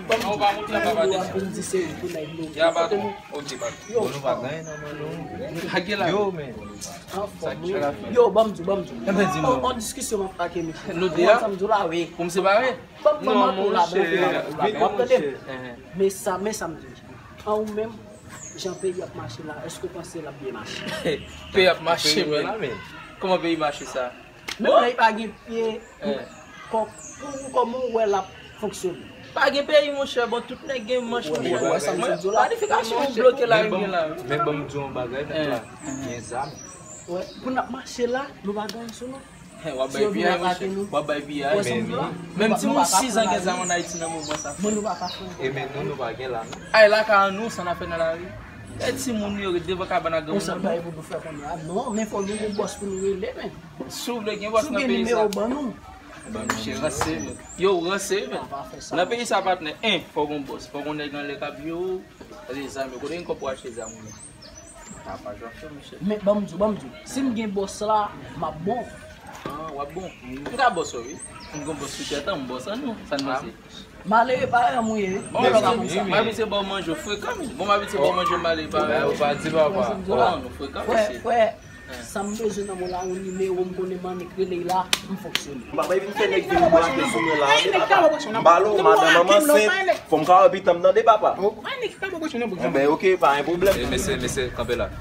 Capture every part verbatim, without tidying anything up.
Ban m di se ou pou nèg nou. Ya, patwon. Ok, patwon. Yo, nou pa gen nan men nou. Yo, men. Anfòm, wi. Yo, ban m di w, ban m di w. An diskisyon m ap ak Michel. Nou de a? Ou konn sa m di w la, wi. Pou m separe? Ban m, ban m antre w ladan, ban m antre w ladan. W ap tande m? Men sa, men sa m di. An ou menm, jan peyi ap mache la, èske w panse l ap byen mache? Peyi ap mache, men. Kòman peyi mache sa? Menm lè li pa gen pye, kò-, pou ou, kòman w wè l ap fonksyone? Pa gen peyi, monchè, bon, tout nèg gen manch, monchè. Planifikasyon ou bloke la, men, men ban m di w yon bagay, nèg la gen zam. Wè, pou n ap mache la, nou pa gen sou nou. W ap bay piyay, monchè. W ap bay piyay. Menm timoun sis an gen zam ann Ayiti nan mouvman sa. E men nou, nou pa gen la, non. Ay, lakay an nou, sa n ap fè nan lari. E timoun yo ret devan kabann ak granmoun. Konsa bay pou nou fè kounye a. Non, men fò nou gen bòs pou nou rele, men. Si w vle gen bòs nan peyi sa. Si w gen nimewo, ban nou. Monchè, ranse, men. Yo, ranse, men. Nan peyi sa, patnè, en, fò w gen bòs. Fò w gen nèg anlè k ap jere w. Gade zam yo. Kote gen kòb pou achte zam ou menm? Tapaj w ap fè, monchè. Men, ban m di w, ban m di w. Si m gen bòs la, m ap bon. Ah, w ap bon. M ka bòs ou, wi. M gen bòs sou tèt an, m bòs an nou. Sa n panse? Malere parèy an m ou ye, wi. Bon, m abitye ba w manje frekan, men. Bon, m abitye ba w manje malere parèy. Ou pa di papa. Bon, nou frekan, mesye. Frè, frè, sa m bezwen nan men w la, yon nimewo m konnen m annik rele la, m fonksyone. M pa bay vin fè nèg vin brake sou mwen la, wi, papa. M ba l ou, madanm an ansent, fò m ka wè pitan m tande, papa. Enben, ok, pa gen pwoblèm. E, mesye, mesye, kanpe la.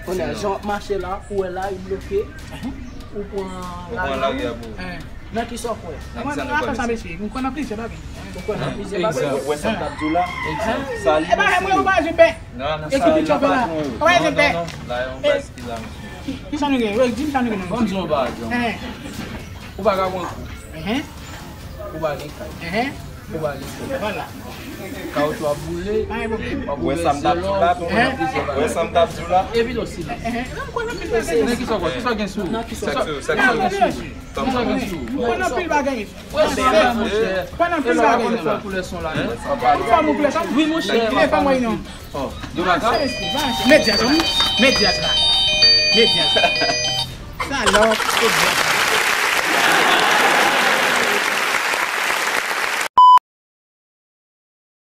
Kounye a, jan w ap mache la, ou wè lari bloke, ou pran lari a pou ou. Nan kisa w kwè? Nan kisa nou kwè, mesye? M kwè nan plizyè bagay. Ou kwè nan plizyè bagay? Egzanp. Ou wè sa m t ap di w la? Egzanp. Sa li, mesye. Non, nan sa li, patwon. Non, non, non. La, yon baz ki la, mesye. Ki, kisa nou gen? Di m sa nou gen. Ban m di w yon bagay, Jan. Ou pa ka pran kou. Ou pa gen kay. Ou pa gen kay. Vwala. Kawotchou ap boule. W ap boule zèl ou, w ap pran plizyè bagay. Ou wè sa m t ap di w la? Epi tou silans. Nan kisa w kwè? Kisa w gen sou ou? Sa k sou ou? Sa k sou ou? Kisa w gen sou ou? Ou konn anpil bagay. Ou wè sa la, monchè. Ou konn anpil bagay. Ou konn fè koulè son la, non? Ou fè koulè son? Wi, monchè. Ki lè fè mwen non? Oh, yo pa ka. Medya, zanmi. Medya la. Medya. Salòp, medya.